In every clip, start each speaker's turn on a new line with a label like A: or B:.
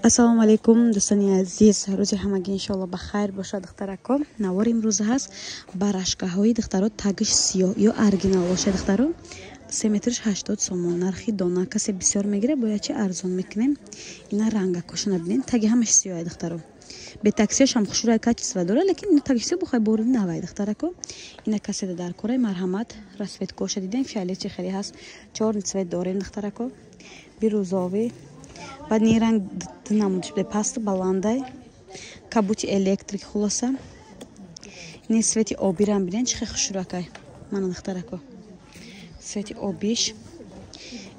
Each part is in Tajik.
A: Ассалому алайкум, дӯстони азиз. Рӯзи ҳамагӣ иншоалло ба хайр бошад, духтарако. Навори имрӯза ҳаст барашкаҳои, духтаро, тагиш сиёҳ ё оригинал бошад, духтаро. Се метрш 80 сомон нархи дона. Касе бисёр мегирад, бояд чи арзон мекунем. Ина рангакошона бинен, таги ҳамаш сиёҳ, духтаро. Бетаксиашам хушрӯя, качество дора, лекин таги сиёҳ бухай бори навай, духтарако. Ина касе дар кораи, марҳамат. Расцветкоша дидем, фиолет хеле ҳаст, чёрный цвет дорем, духтарако. Бирӯзовый, баъд ни ранг намудш буде, пасту баландай, кабути электрик. Хулоса, ини цвети обирам бинен, чӣ хел хушрӯякай, мана, духтарако, цвети обиш.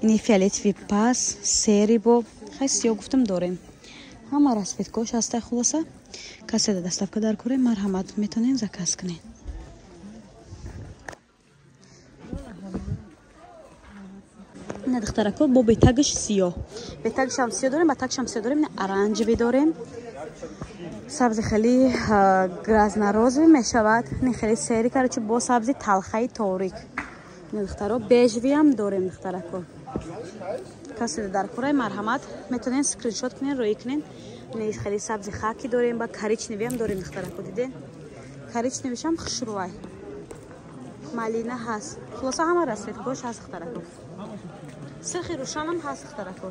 A: Ини фиолетовый пас, серый, бо хай сиёҳ гуфтам дорем, ҳама расцветкош ҳастай. Хулоса, касе да доставка дар кораи, марҳамат, метавонем заказ кунед. Ина, духтарако, бо бетагиш сиёҳ, бетагишам сиёҳ дорем, ба тагишам сиёҳ дорем. Ина оранжевый дорем, сабзи хеле грязно-розовый мешавад, ин хеле серый, короче, бо сабзи талхаи торик. Ина, духтаро, бежевыям дорем, духтарако. Касе дар кораи, марҳамат, метавонед скриншот кунед, роӣ кунед. Ин хеле сабзи хаки дорем, ба коричневыям дорем, духтарако, диден, коричневышам хушрӯай, малина ҳаст. Хулоса, ҳама расцветкош ҳаст, духтарако. Сирхи рӯшанам ҳаст, духтарако.